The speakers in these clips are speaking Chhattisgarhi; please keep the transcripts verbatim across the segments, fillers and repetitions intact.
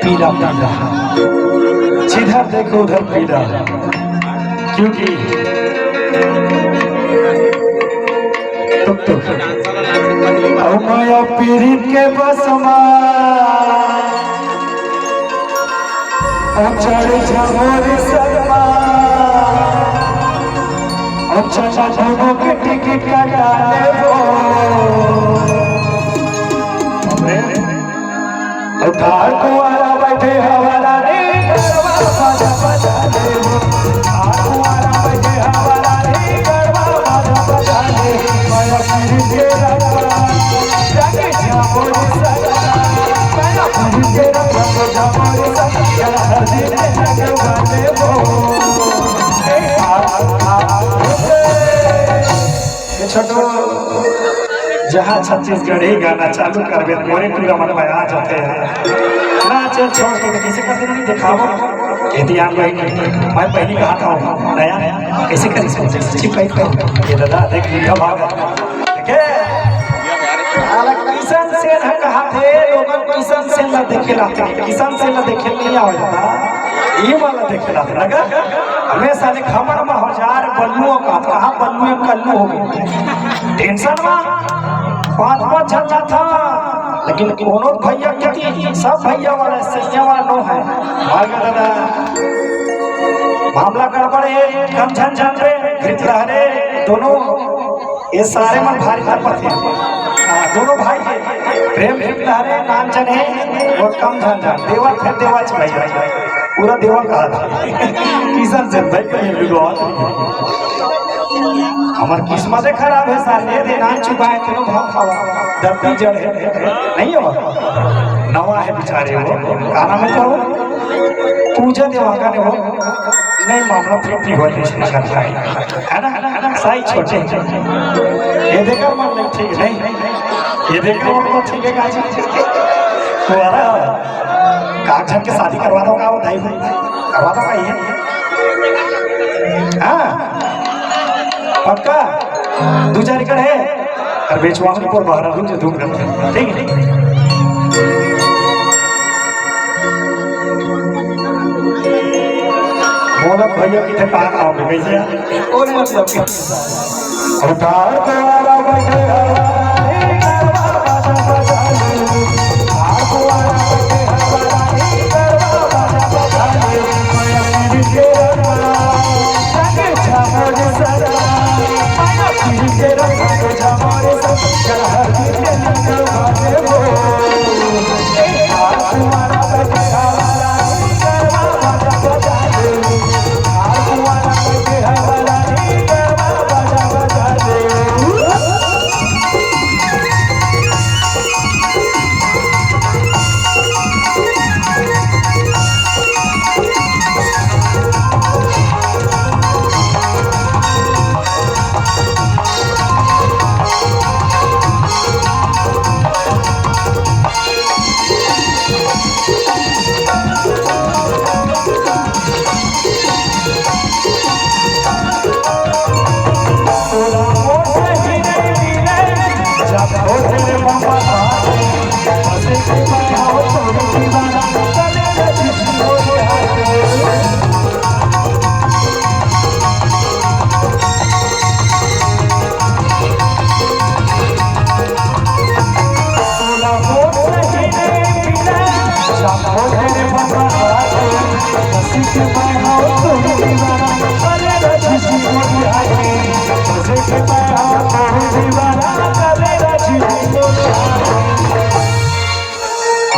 पीला पीला, जिधर देखो उधर पीला, क्योंकि टुक टुक। अउ माया पीरित के बस मा, अउ चढ़ झमोर सलमा, अउ चचा दोनों के टिकट कटा लेबो। अउ ठार कुंवारा बैठे हवा रानी, गरबा बाजा बजा लेबो। ठार कुंवारा बैठे हवा रानी, गरबा बाजा बजा लेबो। माया पीरित के रंगवा, जाके जाबो रे सजना। माया पीरित के रंगवा, जाबो रे सजना। हर दिन लगवा लेबो। ए, आ, आ, आ, ए। ये छोटू, जहाँ छत्तीसगढ़ी गाना चालू करबे, मोरे टूरा मन में आ जाथे। नाच छोड़ के किसी का दिन नहीं दिखाओ। ये ध्यान भाई, मैं पहली कहा था, नया कैसे कर इसको? ठीक भाई, भाई। ये दादा, देख लिया भाग। देखे? हालांकि किशन सेन ह कहा थे, लोगन किशन सेन ला देखे ला थे। किशन सेन ला देखे नहीं आवे दादा। ये वाला देखे ला थे, लगा? हमेशा ने खमड़ में हजार बल्लू का, कहाँ बल्लू एक कल्लू हो गए। टेंशन में पाँच पाँच छह छह था, लेकिन कोनो भैया के थी, सब भैया वाला, सैया वाला नो है। भाग दादा, मामला गड़बड़ है, कम झन झन रे, घृत रह रे, दोनों ये सारे मन भारी तपत है। हाँ, दोनों भाई के प्रेम घृत रह रे, नाम जन है, और कम झन झन, देवा फिर देवा च भाई, पूरा देवा कहा था। किशन से भाई, ये भी बहुत। हमर किस्मत खराब है साले, रे नाम चुकाए, तेनो भाव खावा, दर्दी जड़ है, नहीं हो? नवा है बेचारे वो, का नाम है वो? पूजा देवांगन है वो, नहीं मामला फिर भी हो जाए, है ना? साई छोटे, ये देखकर मन नहीं ठीक नहीं, ये देखकर मन तो ठीक है, काजी। तुम्हारा कागजन के शादी करवा दो का वो दाई भाई? करवा दो का ये? हाँ? पक्का? दू चार एकड़ है? अरे बेचवानी पर बाहर रुक जा, धूम करते हैं। ठीक है? मोहम्मद भैया की ठेकान आओगे, कैसे? और मतलब क्या? उतार द्वारा बैठे हवा,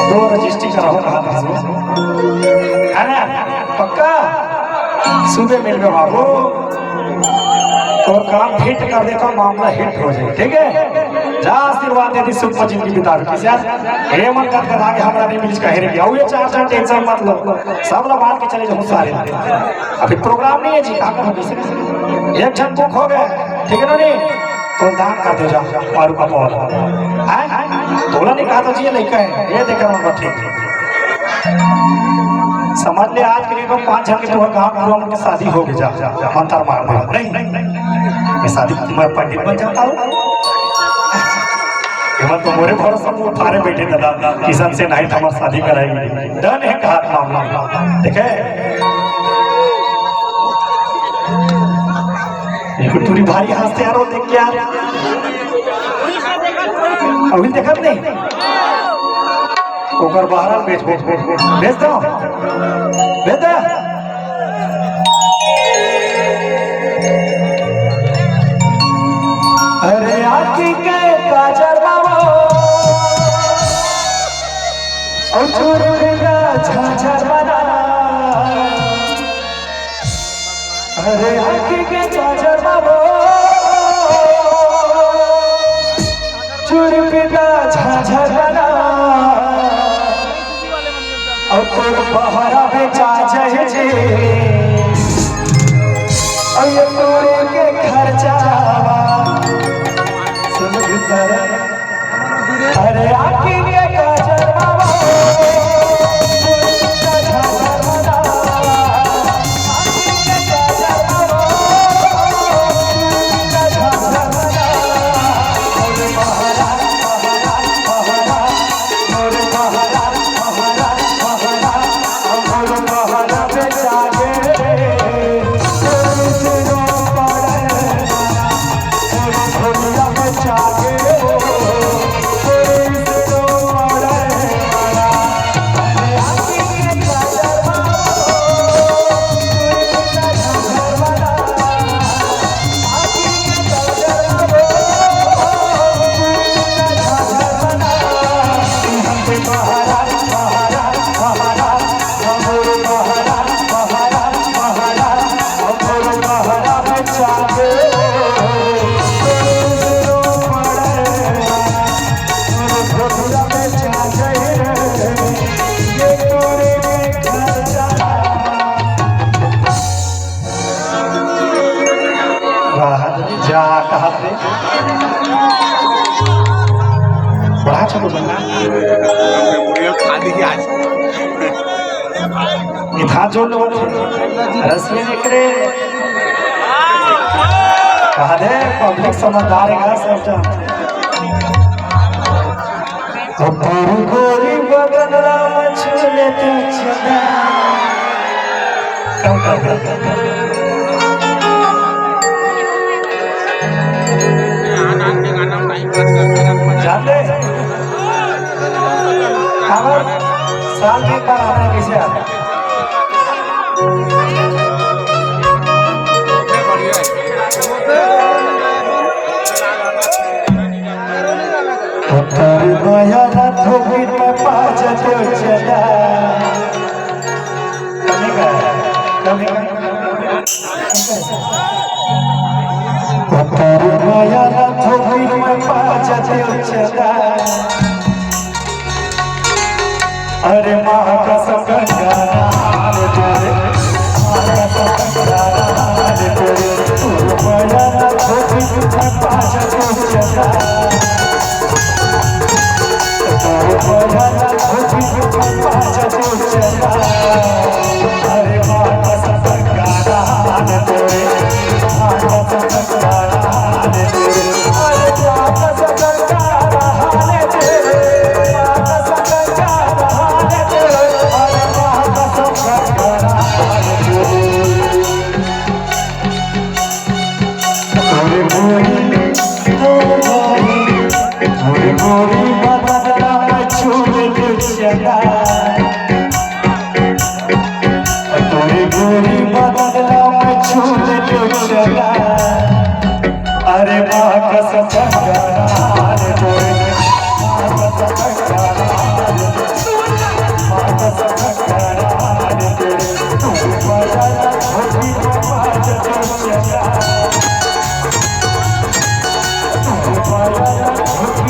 दो रजिस्ट्री कराओ, कहा था। है ना? पक्का? सुबह मिलबे बाबू। तो काम फिट कर देता, मामला हिट हो जाए, ठीक है? जा आशीर्वाद दे दी, सुख में जिंदगी बिता दी। किसे हे मन कत कत आगे हमरा नहीं मिलिस कहे रे। अउ ये चार चार टेंशन मत लो, सब ला बांट के चले जाहूं सारे। अभी प्रोग्राम नहीं है जी, का करो किसे? एक झन बुक हो गए, ठीक है ना नहीं? तो दान कर दे जा, और का बोल। हैं? तोला नहीं कहा तो जी लइका है, ये देखकर मन ठीक है। समझ ले, आज के लिए तो पांच झन के तोहर गांव पूरा मन के शादी हो गई जा, जा, जा, मंतर मार दे। नहीं, मैं शादी, मैं पंडित बन जाता हूँ। ये बात तो मोरे भरोसा में उठारे बैठे दादा, किशन से नहीं तो हमार शादी कराएगी। डन है कहा मामला, ठीक है? ये कुछ पूरी भारी हंसते यार, वो देख के यार। अभी देखत नहीं। ओकर बहरा बेच, बेच, बेच, बेच दो, बेच दो। अरे आँखी के काजर बाबा, और चूर बिना झांझर बना। अरे आँखी के काजर बाबा, चूर बिना झांझर बना। और तोर बहरा बेचा जाए जी, और ये तोरे के खर्चावा। सुन भीतर, अरे आँखी के काजर बाबा, वाह, जा कहा थे। बड़ा अच्छा तो बना। मिठा जोर लो। रसिया ने करे। कहा दे, पब्लिक समझदार है, सब जन। ओ तोर गोरी बदन ला छू लेते चंदा। कम कर दे। जान ले। हमर साल में एक बार आना है, कैसे आता? उतर माया ना धोबी में पाँच तो चला। कमी का है? कमी का है? उतर माया ना धोबी में पाँच तो चला। अरे माँ कसम गंगा नहान तेरे, माँ कसम गंगा नहान तेरे, तू माया ना धोबी में पाँच तो चला। तोरे गोरी बदन ला मैं छू ले चला। अरे माँ कसम गंगा नहान तोरे, माँ कसम गंगा नहान तोरे, माँ कसम गंगा नहान तोरे, तू बजा ना धोबी में पाँच तो चला, तू बजा ना धोबी